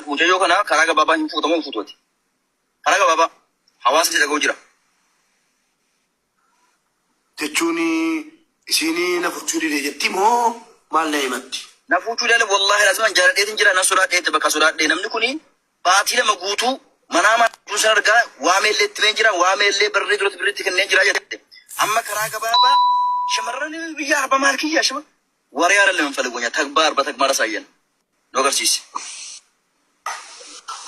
Mucayyoo kana karaa gabaabaa hin fuutamoo hin fuutu ati? Karaa gabaabaa hawaasni si dhaga'u jira. Jechuun isiin na fuchuu dide jetti moo maal na himatti? Na fuuchuu dide wallaahi laziman jaaladheetin jira nan sodaadheetti bakka sodaadhee namni kuni baatii 2 guutuu manaa maatii san argaa waameellee itti himeen jira waameellee birrii duratti birrii itti kenneen jira jette. Amma karaa gabaabaa shamarran biyya arba maal kiyya shama waree አይደለም የምንፈልገው እኛ ተግባር በተግባር አሳየን nu agarsiisi.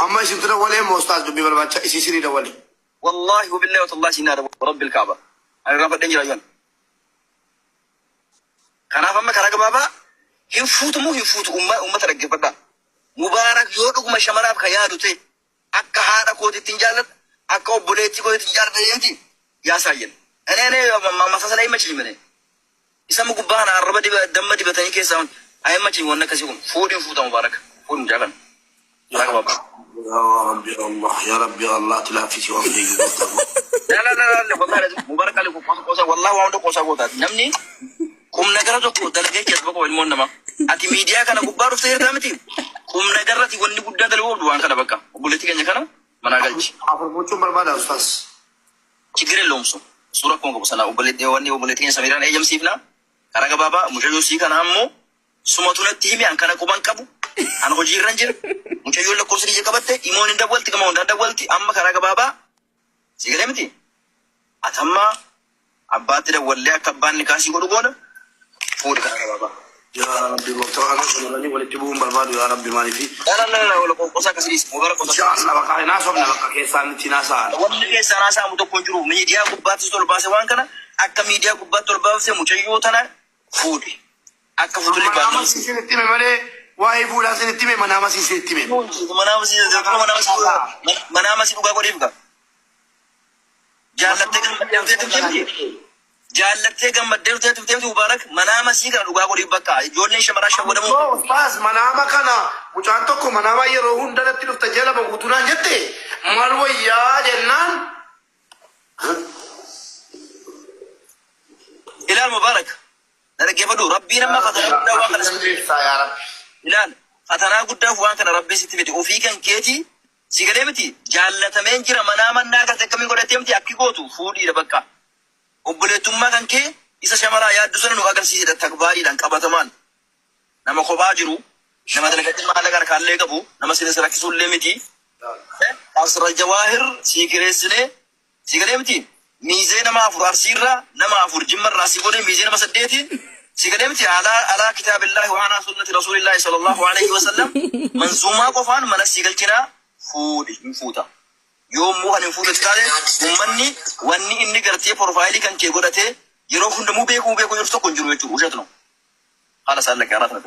Amma isintu dawwalee moo ustaaz dubbii barbaacha isii isinii dawwale? Wallaahi wabillahi watallahi siin haadha rabbil kaaba. Ani irraanfadheen jira yoon. Kanaaf amma karaa gabaabaa hin fuutu moo hin fuutu ummata dhaggeeffadhaa. Mubaarak yoo dhuguma shamaraaf ka yaadu ta'e akka haadha kootiitti hin jaalladha akka obboleettii kootiitti hin jaalladha jedheti yaasaayyen. Ene ene masasala hin machiin Isa gubbaa kana arraba diba damma dibatanii keessaa ayimmachiin wanni akkasii kun fuudhin fuuta Mubaarak fuudhin mucaa kana. Karaa gabaabaa. Yaa Rabbi Allah yaa Rabbi Allah ati laaffisi waan keeyyu gooftaa koo. La la la la wallahi lazim Mubarak Ali qosa qosa wallahi waan hunda qosa gootaati. Namni qumna gara tokko dalagee keessa bakka ilmoon namaa. Ati miidiyaa kana gubbaa dhuftee jirtaa miti. Qumna garratti wanni guddaa dalaguu qabdu waan kana bakka. Obboleettii keenya kana manaa galchi. Afur gochuun barbaada ustaas. Chigir elloom su su rakkoo hin qabu sana obboleetti wanni obboleetti keenya Samiiraan eeyyamsiifna karaa gabaabaa mucayyoo sii kana ammoo sumatu natti hime an kana quban qabu an hojii irran jira mucayyoon lakkoofsa kiyya qabatte imoon hin dawwalti gama hundaan dawwalti amma karaa gabaabaa sii galee miti ati amma Abbaatti dawwallee akka abbaan nikaa sii godhu goona fuudhi karaa gabaabaa. Yaa Rabbi gooftaa kana shamarranii walitti bu'uun barbaadu yaa Rabbi maaliifi. La la la la wala qosaa akkasii dhiisi mubarak qosaa. Inshaa Allah bakka hin haasofna bakka keessaan itti hin haasa'an. Wanni keessaan haasa'amu tokko hin jiru. Miidiyaa gubbaattis ol baase waan kana akka miidiyaa gubbaatti ol baafte mucayyoo tana fuudhi. Akka fuutullee Manaama baafna. isinitti hime malee waa'ee fuudhaa isinitti hime manaama isinitti hime. Manaama si dhugaa godhiif gaa. Jaallattee gammaddee dhuftee turtee miti. Jaallattee gammaddee dhuftee turtee miti Mubaarak manaama sii kana dhugaa godhiif bakka ijoolleen shamaraa shawwadamuu. Yoo ustaaz manaama kana mucaan tokko manaama yeroo hunda natti dhufta ji'a lama guutuu naan jette maal wayyaa jennaan Ilaal Mubaarak na dhaggeeffadhu rabbiin amma fatanaa guddaa waan kana sitti fide. yaa rabbi. Ilaal fatanaa guddaaf waan kana rabbiin sitti fide ofii kan keetii Si galee miti jaallatameen jira manaa mannaa garte akkamiin godhattee miti akki gootu fuudhiidha bakka obboleettummaa kan kee isa shamaraa yaaddu sana nu agarsiisidha takbaariidhaan qabatamaan nama kophaa jiru nama dalagatee maallaqa harkaallee qabu nama sila si rakkisuullee miti Asra Jawaahir sii kireessinee Sii galee miti? Miizee nama 4 Arsiirraa, nama 4 Jimmarraa sii godhee miizee nama saddeeti. Sii galee miti? Alaa alaa kitaabillaahi wa alaa sunnati rasuulillaahi sallallahu aleyhi wa sallam manzuumaa qofaan mana sii galchinaa fuudhi hin fuuta. Yoo immoo kan hin fuutu taate ummanni wanni inni gartee porfaayilii kan kee godhatee yeroo hunda muu beekuu beekuu jirtu tokko hin jiru jechuudha. Ushat no. Haala isaan lakkee haala sana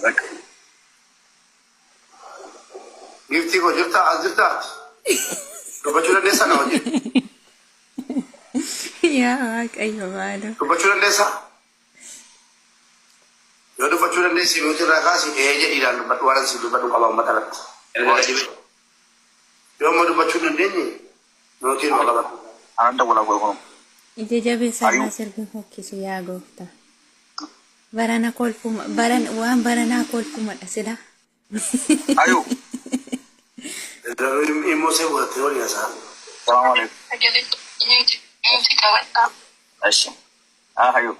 Bakka. Giiftii koo jirtaa as jirtaa ati? Dubbachuu dandeessaa na wajjin? Yaa Waaqayyo maaloo. Dubbachuu dandeessaa? Yoo dubbachuu dandeesse mute irraa kaasi ee jedhiidhaan dubbadhu waan ani siif dubbadhu qaba uummata irratti. Erga gadi ba'e. Yoo immoo dubbachuu hin dandeenye mute irraa qabadhu. Anaan dawwalaa godhu kun. Ija jabeessa Ayuu. irraa sirbi fokkisu yaa gooftaa. Barana kolfuma baran waan baranaa kolfumadha sila. Ayuu. Immoo see godhattee waliin haasa'aa. Salaamu alaikum. Sagalee mute qabadhaa. Eshi. Ah ayuu.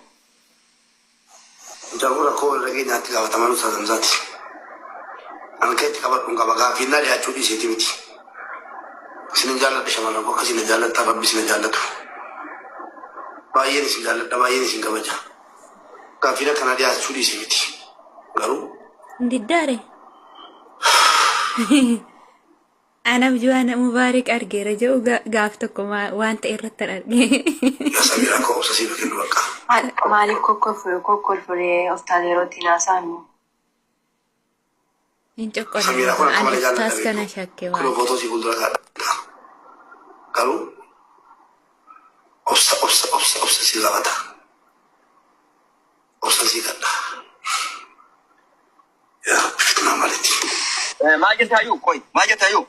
Mucaan kun rakkoo walirra geenyaatti gaafatamaan Ustaaz Hamzaati. An kan itti qabadhu hin qaba. Gaaffiin naa dhiyaachuu dhiiseeti miti. Isinin jaalladha shamarran koo akka isin na jaallattan rabbi isin haa jaallatu. Baay'een isin jaalladha baay'een isin kabaja. Gaaffiin akkanaa dhiyaachuu dhiise miti. Garuu Hin diddaare. Anab Juwaana Mubaarik argeera jedhu gaaf tokko waan ta'e irratti arge. Yaa Samiraa koo obsa siif kennu bakka. Maaliif kokkolfuree ustaaz yeroo ittiin haasa'an? Hin Samiraa kun coqqola. akka Ani malee jaalladha ustaaz kana beektu. shakke Kunoo waaqa. footoo sii fuuldura kaa'adha. Garuu obsa obsa obsa obsa sii gaafata. Obsa sii kadha. Yaa Rabbi fitnaa maaliiti? Maal jette hayyuu? Qoy maal jette hayyuu?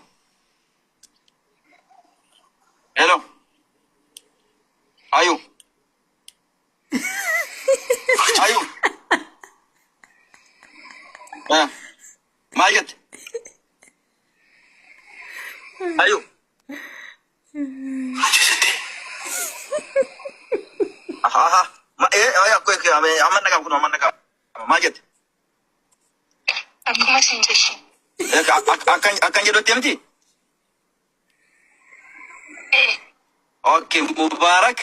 Hello. Hayyuu. Hayyuu. Eh. Maal jette? Hayyuu. Aha aha. Ma ee ee akka akka amma dhagaam kun amma dhagaam. Maal jette? Akkuma isin jettu. Akkan akkan jedhutti miti? Ee. Okay, Mubaarak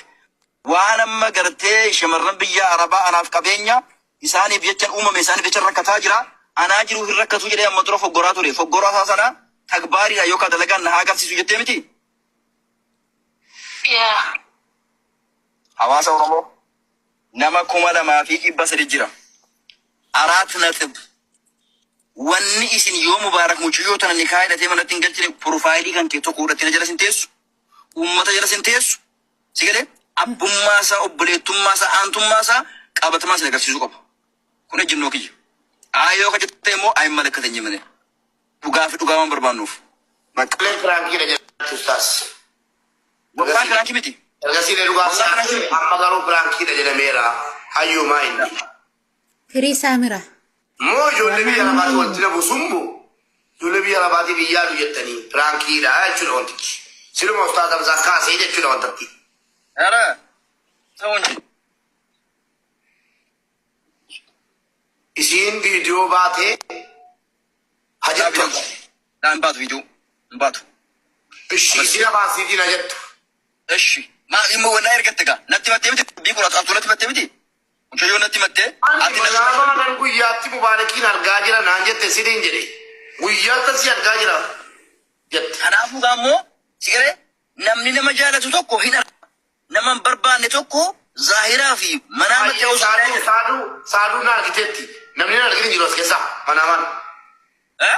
waan amma gartee shamarran biyya Arabaa anaaf qabeenya isaaniif jechan uumame isaaniif jechan rakkataa jira. Anaa jiru hin rakkatu jedhee amma dura foggoraa ture. Foggoraa isaa sana tagbaariidha yookaan dalagaan na haa agarsiisu jettee miti? Yaa. Hawaasa Oromoo nama 2300 jira. አራት ነጥብ wanni isin yoo Mubaarak mucayyoo tana nikaa hidhatee manatti hin galchine profaayilii kan kee tokko godhattee na jala sin teessu. Uummata jala sin teessu. Si galee abbummaa isaa obboleettummaa isaa aantummaa isaa qabatamaa sin agarsiisuu qaba. Kun ejjennoo kiyya. Aayoo ka jette immoo ayin malakkatanyi malee. Dhugaa fi dhugaa waan barbaannuuf. Bakka. Leen piraankiidha jedhu ustaas. Wallahi piraankii miti. Ergasii dhugaa Wallahi piraankii miti. amma garuu piraankiidha jedhameera. Hayyuu maa inni. Firii saamira. Moo ijoollee biyya lafaati wanti nabu sumbu ijoollee biyya lafaati biyyaadu jettanii piraankiidha jechuudha wantichi. Siluma ustaas Hamzaa kaasee jechuudha wantatti. Ara. Ta'uu hin Isiin viidiyoo baatee hajattu. Laa hin baatu viidiyoo. Hin baatu. Ishi isin afaan siitiin hajattu. Eshi. Maa immoo wannaa ergatte gaa. Natti mattee miti. Dubbii kun atu natti mattee miti. Mucayyoo natti mattee. Ati natti Manaama nan guyyaatti Mubaarakiin argaa jira naan jette siniin jedhe. Guyyaatti si argaa jira jette. Kanaafuu gaa immoo si garee namni nama jaalatu tokko hin arga. Nama hin barbaanne tokko zaahiraa fi manaamatti Baay'ee ta'uu saaduu saaduu saaduu na argiteetti. Namni na argin hin jiru as keessa manaamaan. Eh?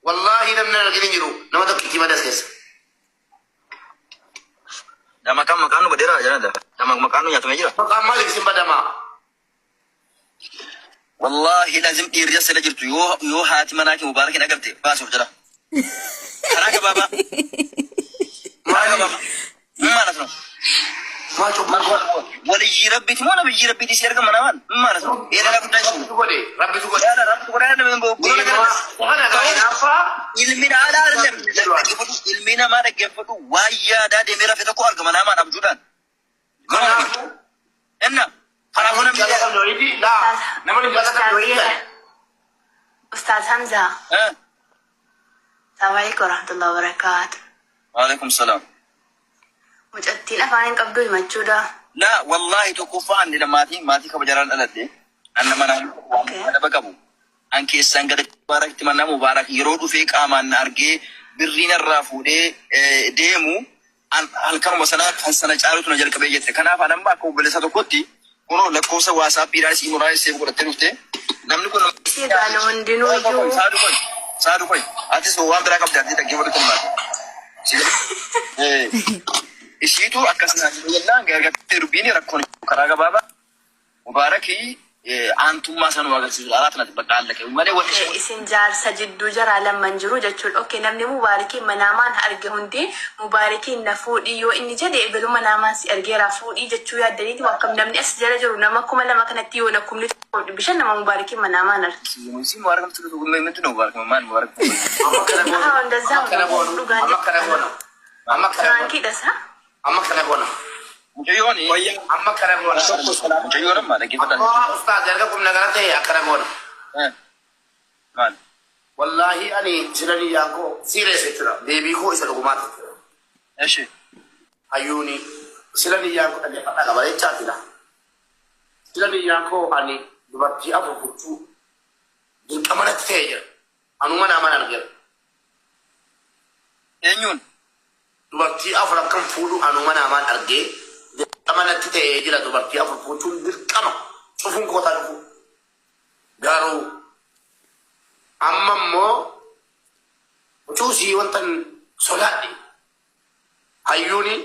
Wallaahi namni na argin hin jiru nama tokkitti malee as keessa. Nama kam maqaan nu badeera jedhanta. Nama maqaan nu nyaatamee jira. Maqaan maaliif isin badamaa? Wallaahi lazim dhiirri as jala jirtu yoo yoo haati manaa kee Mubaarakin agarte baasuuf jira. Karaa gabaabaa. Karaa Maaliif? gabaabaa. ማለት ነው? Maal cubbuu godhe? ወልይ ረቢት moo nabiyyi rabbiiti si erga manamaan ማለት ነው? ይሄ ሌላ ጉዳይ ነው። Rabbitu godhe. Rabbitu godhe. ያለ ረብ godhaa Deemaa. Kana gaa hinaaffaa. Ilmi dhala አይደለም dhaggeeffadhu ilmi namaa dhaggeeffadhu waan yaadaa deemee rafe tokko arga manaamaan abjuudhaan. Kanaafuu Enna kanaafuu namni namni jaallatamne wayiiti laa namni jaallatamne wayii ta'e. Ustaaz Hamzaa. Eh? Assalamu alaikum warahmatullahi wabarakatuh. Waalaikum salaam. Mucattiin afaan hin qabdu himachuudha. Laa wallaahi tokkoffaa ani maatii maatii kabajaaraan dhaladhe an nama Okay. adaba qabu. An keessaan gara Mubaarakti mana Mubaarak yeroo dhufee qaamaan na argee birrii narraa fuudhee deemu an halkanuma sana kan sana caalutu na jalqabee jette. Kanaaf an amma akka obboleessa tokkotti kunoo lakkoofsa waasaappiidhaan imoodhaan save godhattee dhufte namni kun Ishee gaana hundinuu iyyuu saadu koy saadu koy atis waan biraa qabdi ati dhaggeeffatu maata. Ishiitu akkas naan jennaan gargaartee dubbiin rakkoon karaa gabaabaa Mubaarakii aantummaa sanuu agarsiisu alaat nati bakka allaqe malee wanni Okay, isin jaarsa jidduu jaraa lamman jiru jechuudha. Okay, namni Mubaarakiin manaamaan arge hundi Mubaarakiin na fuudhii yoo inni jedhe ebelu manaamaan si argeera fuudhii jechuu yaaddaniiti akkam namni as jala jiru nama 2000 kanatti yoo 1500 nama Mubaarakiin manaamaan arge. Si Mubaarak ምንድን ነው ሙባረክ ማን ሙባረክ? Amma kana goona. Ah, እንደዛ Amma kana goona. dhugaan Amma kana goona. Amma kana goona. Piraankiidha isaa? Amma kana goona. Mucayyoon Amma kana goona. Mucayyoon amma dhaggeeffatan. Amma ustaaz erga kumna gara ta'e akkana goona. Maal? Wallaahi ani sila niyyaan koo serious jechuudha. Deebii koo isa dhugumaati jechuudha. እሺ Hayyuuni sila niyyaan koo dhaggeeffadhaa qaba jechaatidha. Sila niyyaan koo ani dubartii afur gochuu dirqama natti ta'ee jira. Anuma naa mana argeera. Eenyuun? Dubartii afur akkam fuudhu anuma naamaan argee dirqama natti ta'ee jira dubartii afur fuuchuun dirqama cufuun kootaa dhufu. Garuu amma immoo cuusii wantan sodaadhe hayyuuni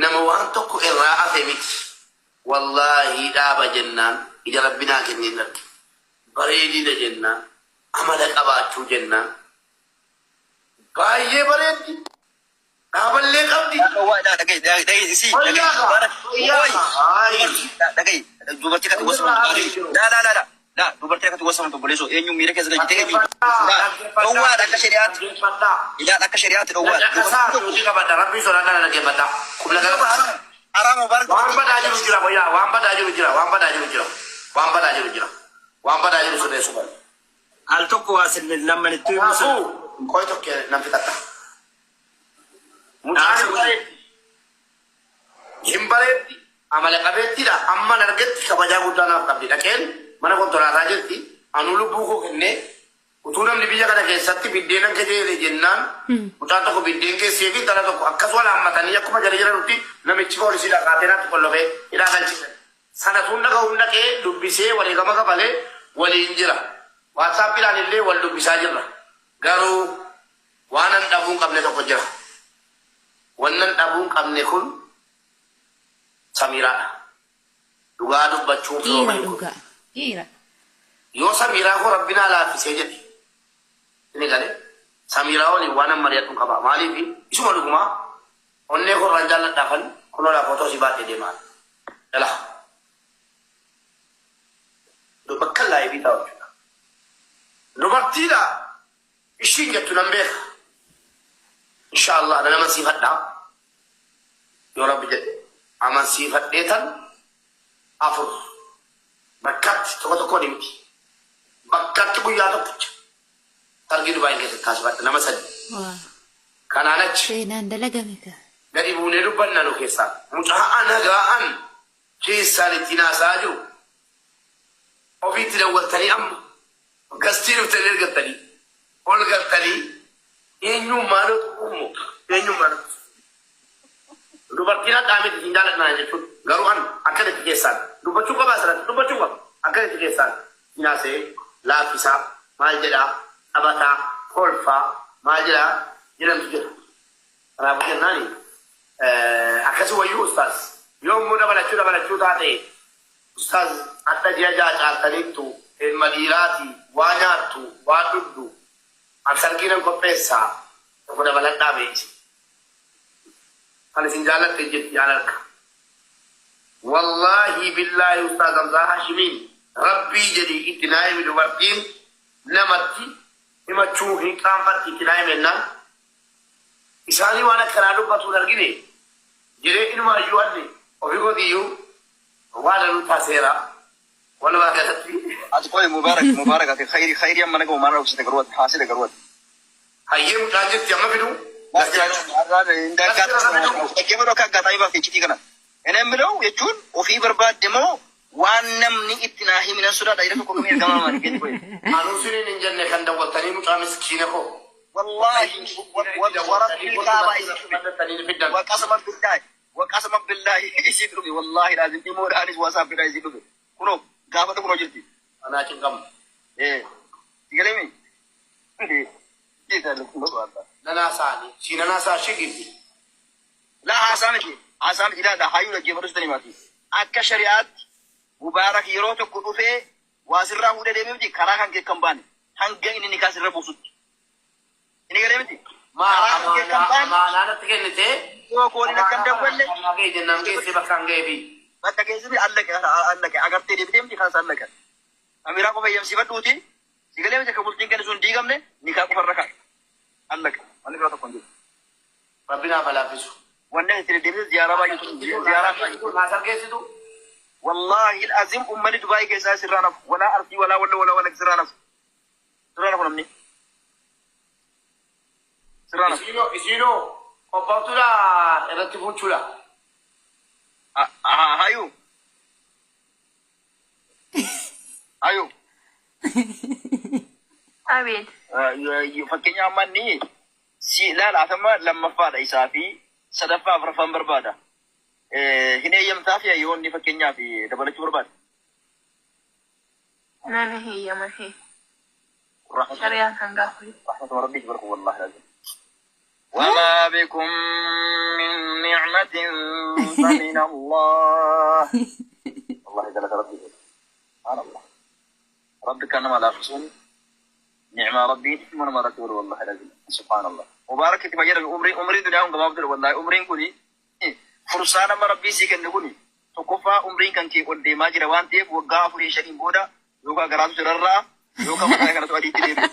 nama waan tokko irraa hafe miti. Wallaahi dhaaba jennaan ija rabbinaa kenneen arge. Bareedina jennaan amala qabaachuu jennaan baay'ee bareeddi. Dhaaballee qabdi. Wayyaa. Wayyaa. Dhaga'i dubartii kati gosa laa laa laa Laa dubartii akkatti wasamtu obboleessoo eenyuun miira keessa galchitee eenyuun Dhaggeeffadhaa, laa dhaggeeffadhaa, dhowwaadha akka shari'aatti. dhaggeeffadhaa. Ilaal akka shari'aatti dhowwaadha. Dhaqasaa Dubartiin tokko nuti qabadha. Rabbii sodaa kana dhaggeeffadhaa. Qubna gara haraama haraama mubaarak Waan dubartii badaa jiru jira wayyaa. Waan badaa jiru jira. Waan badaa jiru jira. Waan badaa jiru jira. Waan badaa jiru sirreessuu qabna. Al tokko waa sin lammanittuu himuu sana. Kanaafuu qoy tokko nan fixadha. Mucaan Dhaamsa hin godhi. bareeddi. Hin bareeddi. Amala qabeettiidha. Amma argetti kabajaa guddaa naaf qabdi. Dhaqeen mana konkolaataa jirti. Anuu lubbuu koo kennee utuu namni biyya kana keessatti biddeenan kejeele jennaan mucaan tokko biddeen keessee fi intala tokko akkas wal haammatanii akkuma jala jiranutti namichi poolisii dhaqaatee natti qollofee hidhaa galchisan. Sana tun dhaga'uun dhaqee dubbisee wareegama kafalee waliin jira. WhatsAppiidhaan illee wal dubbisaa jirra. Garuu waan an dhabuu hin qabne tokko jira. Wannan dhabuu hin qabne kun Samiiraadha. Dhugaa dubbachuun Dhiira firooma hin godhu. dhugaa. Dhiira. Yoo Samiiraa koo rabbi naa laaffisee jedhe inni galee Samiiraa waliin waan an mari'adhu qaba. Maaliif isuma dhugumaa onnee koo irraan jaalladhaafan kunoo laa footoo si baadhee deemaa. Dhala. Bakka live taa'u jechuudha. Dubartiidha ishiin jettu nan beeka. Inshaallah nan amansiifadha. Yoo rabbi jedhe amansiifadhee tan afur bakkatti tokko tokkoon miti. Bakkatti guyyaa tokkicha targii Dubaayin keessatti taasifadha nama sadi. Waa. Kanaan achi Seenaan dalagame ka. gadi buunee dubbanna nu keessaa. Mucaa ana keessaan ittiin haasa'aa jiru ofiitti dawwaltanii amma gastii dhuftanii ergattanii ol galtanii eenyuun maaloo uumu eenyuun maaloo dubartiin hadhaa miti hin jaalladha jechuun garuu an akkan itti keessaan dubbachuu qaba asirratti dubbachuu qaba akkan itti keessaan hinaasee laaffisaa maal jedhaa taphataa kolfaa maal jedhaa jedhamtu jira. Kanaafuu jennaani akkasi wayyuu ustaaz yoo immoo dabalachuu dabalachuu taate ustaaz hadha ji'a ja'a caaltaniittu ilma dhiiraati waa nyaattu waa dhugdu an sargii nan qopheessaa tokko dabaladhaa beeki. Kan isin jaallatte jirti an harka. Wallaahi billaahi ustaaz Hamzaa Hashimiin rabbii jedhii itti naa himi dubartiin namatti himachuu hin qaanfatti itti naa himennaan isaanii waan akkanaa dubbatuun argine jedhee inumaayyuu anni ofii kootiyyuu waa danuu taaseera walumaa galatti. Ati qoy Mubarak Mubarak ati khayri khayri amma nagamu maal obsite garuu ati haasida garuu ati. Hayyee mucaan jirti amma fiduu. Dhaggeeffadhu akka aggaataamii baafte iccitii kana. Inni የምለው jechuun ofii barbaadde moo waan namni itti naa himinan sodaadha jedha tokko kamii ergamaa maali keeti qoy. Anuu siniin hin jenne kan dawwaltanii mucaa miskiina koo. Wallahi warabbil kaabaa isii dhufe. وقسما بالله وقسما بالله isii dhufe wallahi laazim dhimoodhaanis WhatsAppiidhaan isii dhufe. Kunoo gaafata kunoo jirti. Anaa cinqamu. Eh, sigalemi? Nanaa saani. Si nanaa saa shigiti. Laa haasaa miti. Haasaa miti ilaala hayyuu dhaggeeffadhu sitanii maati. Akka shari'aatti Mubaarak yeroo tokko dhufee waa sirraa fuudhee deemee miti karaa kan kee kan baane hanga inni nikaa sirra buusutti. Inni galee miti. Karaa kan kee kan baane Amaanaa natti kennitee. yoo kooliin akka hin dawwalle Ga'e jennaan geessee bakka hin ga'eefi. Bakka keessatti allaqe allaqe agartee deebitee miti kanas allaqe. Amiraa qofa eeyyamsiifadhuuti si galee miti akka bultiin kenni sun diigamne nikaa qofa irra kaa'e. Allaqe wanni biraa tokko hin jiru. Rabbi naaf laaffisu. Wanni ati itti deddeebite ziyaaraa baay'eetu ziyaaraa baay'eetu. Naasar geessitu. Wallahi azim ummanni Dubaayii keessaa sirraa nafu walaa Arsii walaa Walloo walaa Wallagga sirraa nafu. Sirraa nafu namni. Sirraa nafu. Isiinoo isiinoo qophaa'uudha irratti fuuchuudha. Hayu. Hayu. Abeet. Fakkeenya amma inni si ilaala atama lammaffaadha isaa fi sadaffaa afuraffaan barbaada. Hin eeyyamtaa fi yoo inni fakkeenyaaf dabalachuu barbaada. Nani heeyyama hee. Shari'aan hangaafu. رحمة ربي تبارك والله لازم وما بكم من نعمة فمن الله والله جل ربي سبحان الله ربي كان ما لا خصوني نعمة ربي نعمة ما رتول والله لازم سبحان الله مبارك تبين عمري عمري دنيا قبل والله عمري كوني فرصانا ما ربي سيكن نقولي tokkoffaa umriin kan kee ol deemaa jira waan ta'eef waggaa afurii shaniin booda Yookaan garaatu sirarraa yookaan mataa kanatu adiitti deebi'a.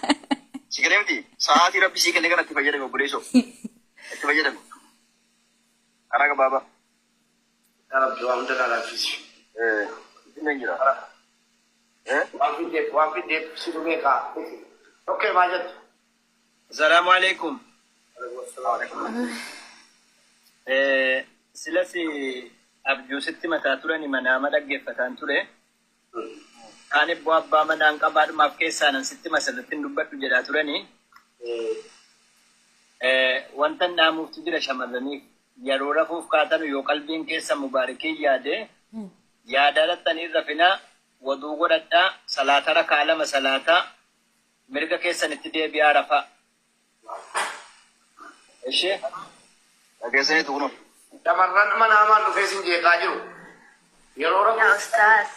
Si galee miti sa'aatii rabbi sii kenne kanatti fayyadame obboleessoo. Itti fayyadame. Karaa gabaabaa. Yaa Rabbi waan hunda naa laaffisi. Inni jira. Waan fiddeef waan fiddeef si dhumee kaa. Okay, maal jettu? Salaamu alaikum. Silas abjuusitti mataa turani manaama dhaggeeffataan ture. Kaan ibboo abbaa manaan qabaadhumaaf keessaanan sitti masarratti hin dubbadhu jedhaa turani. Wanta dhaamuuftu jira shamarraniif yeroo rafuuf kaatanu yoo qalbiin keessa mubaarikii yaade yaada lattanii rafinaa waduu godhadhaa salaata rakaa lama salaataa mirga keessanitti deebi'aa rafaa. Ishee Dhageessanii tuqnu. Shamarran manaamaan dhufee sin jeeqaa jiru. Yeroo Yaa rafuuf ustaaz.